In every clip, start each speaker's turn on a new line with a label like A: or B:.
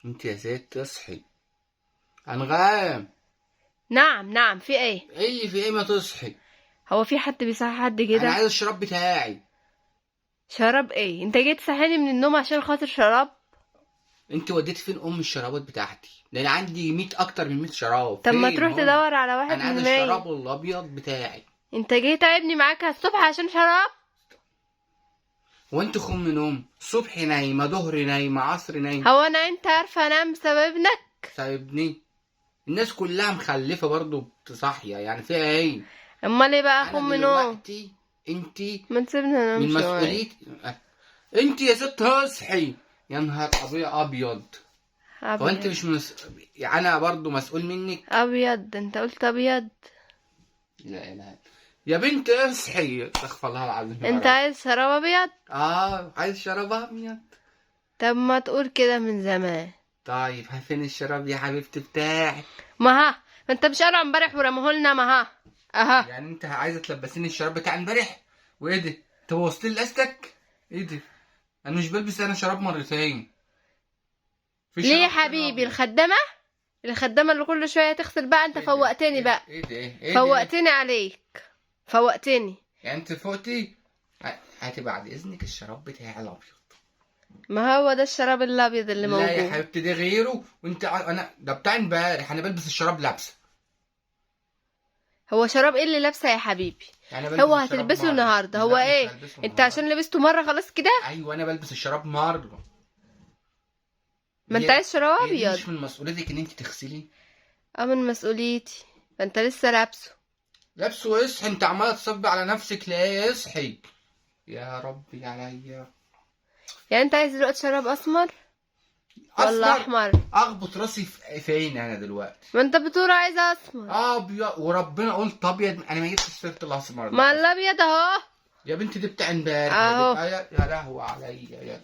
A: انت يا ست اصحي. انغام.
B: نعم نعم، في ايه؟
A: ايه اللي في ايه؟ ما تصحي.
B: هو في حد بيصحي حد
A: انا
B: كده؟
A: عايز الشراب بتاعي.
B: شراب ايه؟ انت جيت تصحيني من النوم عشان خاطر شراب؟
A: انت وديت فين ام الشرابات بتاعتي؟ ده انا عندي 100، اكتر من 100 شراب.
B: طب ما
A: فين
B: تروح
A: هم؟
B: تدور على واحد
A: انا عايز
B: من 100.
A: الشراب الابيض بتاعي.
B: انت جاي تعبني معاك على الصبح عشان شراب؟
A: هو انت خم نوم؟ صبح نايمه، ظهر نايمه، عصر نايمه.
B: هو انا انت عارفه انام بسبب ابنك؟
A: سايبني الناس كلها مخلفه برضو بتصحيه، يعني فيها ايه؟
B: امال ايه بقى؟
A: انا
B: خم نوم.
A: دلوقتي انت
B: ما تسيبني انام
A: من
B: شوية.
A: مسؤوليتي. انت يا ست اصحي. يا نهار ابيض. هو انت
B: ابيض
A: مش يعني انا برضو مسؤول منك؟
B: ابيض، انت قلت ابيض.
A: لا لا يا بنت اصحي، استغفر الله العظيم يا
B: انت
A: رب.
B: عايز شراب ابيض؟
A: اه عايز شراب ابيض.
B: طب ما تقول كده من زمان.
A: طيب فين الشراب يا حبيبتي بتاعي؟
B: ما ها، ما انت مش قالوا امبارح ورموه لنا؟ ما ها اها.
A: يعني انت عايزه تلبسيني الشراب بتاع امبارح؟ وايه ده؟ انت بوظتي لي الاستك؟ ايه ده؟ انا مش بلبس انا شراب مرتين. في
B: ليه يا
A: شراب تاني
B: حبيبي؟
A: أبيض.
B: الخدامة، الخدامة اللي كل شوية تغسل بقى. انت
A: ايه ده؟
B: فوقتني
A: ايه
B: بقى.
A: ايه ده؟ ايه ده؟
B: فوقتني عليك، فوقتني.
A: يعني انت فوقتي؟ هاتي بعد اذنك الشراب بتاعي الابيض.
B: ما هو ده الشراب الابيض اللي
A: لا يا
B: موجود.
A: حبيبتي ده غيره. وانت انا ده بتاع امبارح، انا بلبس الشراب لابسه.
B: هو شراب ايه اللي لابسه يا حبيبي؟
A: يعني أنا بلبس
B: هو
A: الشراب
B: هتلبسه
A: مرة.
B: النهارده؟ هو
A: لا، مش
B: ايه؟
A: هلبسه
B: انت
A: النهاردة.
B: عشان لبسته مرة خلاص كده؟
A: ايوه انا بلبس الشراب مرة.
B: ما انت عايز شراب
A: هي دي
B: ابيض.
A: مش من مسؤوليتك ان انت تغسلي؟
B: اه من مسؤوليتي. فانت لسه لابسه.
A: لابسه؟ اصحي، انت عماله تصبي على نفسك ليه؟ اصحي يا ربي عليا.
B: يعني انت عايز دلوقتي شراب اسمر ولا
A: أسمر؟
B: احمر؟
A: اخبط راسي فين انا دلوقتي؟
B: ما انت بتقول عايز اسمر.
A: ابيض وربنا قلت ابيض، انا ما جبتش سيره الاسمر ده.
B: ما الابيض اهو
A: يا بنتي دي بتاع امبارح.
B: اهو.
A: يا لهوي عليا يا.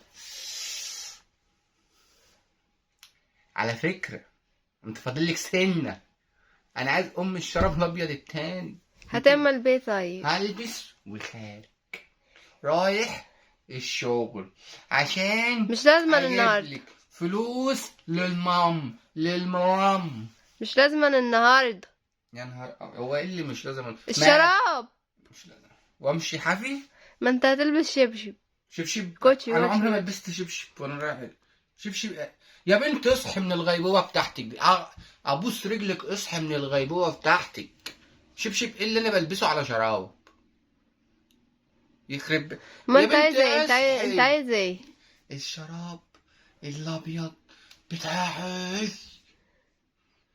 A: على فكرة انت فاضل لك سنة. انا عايز ام الشراب الابيض التاني.
B: هتعمل بيه طيب؟
A: هلبس وخارج رايح الشغل عشان
B: مش لازما
A: اجيب
B: النهارده.
A: لك فلوس للمام، للمام.
B: مش لازما النهارده.
A: يا نهار هو ايه اللي مش لازم؟
B: الشراب
A: مش لازم. وامشي حافي؟
B: ما انت هتلبس شبشب.
A: شبشب؟
B: كوتشي،
A: انا
B: كوتشي.
A: عمري ما لبست شبشب وانا رايح. شبشب يا بنت اصحي من الغيبوبه بتاعتك دي. ابوس رجلك اصحي من الغيبوبه بتاعتك. شبشب ايه اللي انا بلبسه على شراب؟ يخرب.
B: ما
A: يا
B: انت
A: بنت
B: عايز ايه؟ انت عايز،
A: اصحي.
B: انت عايز ايه؟
A: الشراب الابيض بتاعي.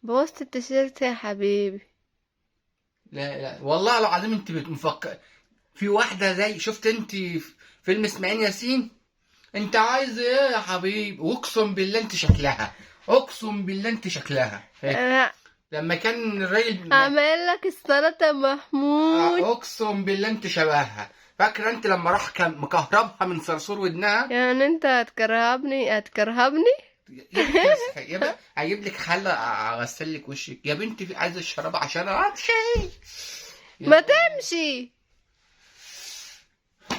B: بوظت التيشيرت يا حبيبي.
A: لا لا والله العظيم انت بتفكر في واحدة زي، شفت انت في فيلم اسماعيل ياسين؟ انت عايز ايه يا حبيبي؟ واقسم بالله انت شكلها، اقسم بالله انت شكلها. إيه؟
B: انا
A: لما كان الراجل
B: عمل لك السلطة يا محمود.
A: اقسم بالله انت شبهها. فاكره انت لما راح كان مكهربها من صرصور ودنها؟
B: يعني انت هتكرهبني، هتكرهبني؟
A: يا بنتي اصحي يا بنتي، هجيب لك حله اغسل لك وشك يا بنتي. عايزه الشراب عشان امشي.
B: ما تمشي.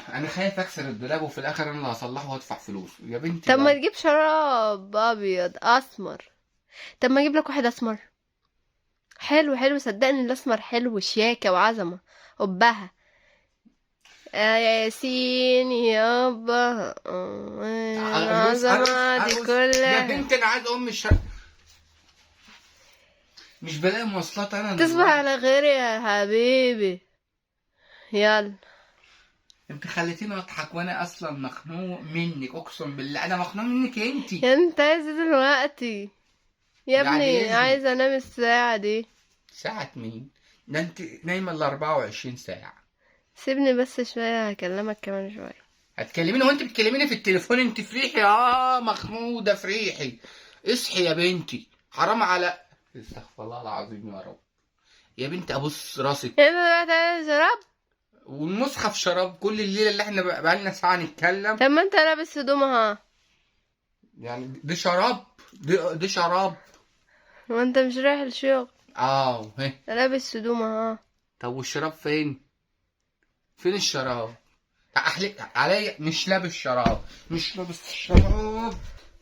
A: انا خايف اكسر الدولاب وفي الاخر انا اللي هصلحه وادفع فلوس يا بنتي.
B: طب ما
A: بقى.
B: تجيب شراب ابيض اسمر. طب ما اجيب لك واحد اسمر حلو حلو، صدقني الاسمر حلو، شياكه وعظمه قبها. يا ياسين يابا،
A: ارقص،
B: العظمة
A: ارقص،
B: دي
A: ارقص. يا
B: كلها.
A: بنتي انا عايز ام الشراب، مش بلاقي مواصلات انا
B: تصبح
A: دلوقتي.
B: على خير يا حبيبي. يلا.
A: انت خليتيني اضحك وانا اصلا مخنوق منك، اقسم بالله انا مخنوق منك انت.
B: يا انت عايز ايه دلوقتي يا
A: بعد
B: ابني؟
A: إذنك.
B: عايزه انام الساعة دي.
A: ساعة مين؟ ده انت نايمة ال 24 ساعة.
B: سيبني بس شوية، هكلمك كمان شوية.
A: هتكلميني وانت بتكلميني في التليفون؟ انت فريحي. مخمودة فريحي. اصحي يا بنتي، حرام على، استغفر الله العظيم يا رب. يا بنتي ابص راسك.
B: انت دلوقتي عايز شراب؟
A: والمصحف شراب كل الليلة اللي احنا بقالنا ساعة نتكلم.
B: طب ما انت لابس هدومها.
A: يعني دي شراب؟ دي شراب.
B: ما انت مش رايح الشغل.
A: اهي.
B: لابس هدومها.
A: طب والشراب فين؟ فين الشراب؟ احلق عليا مش لابس شراب، مش لابس شراب.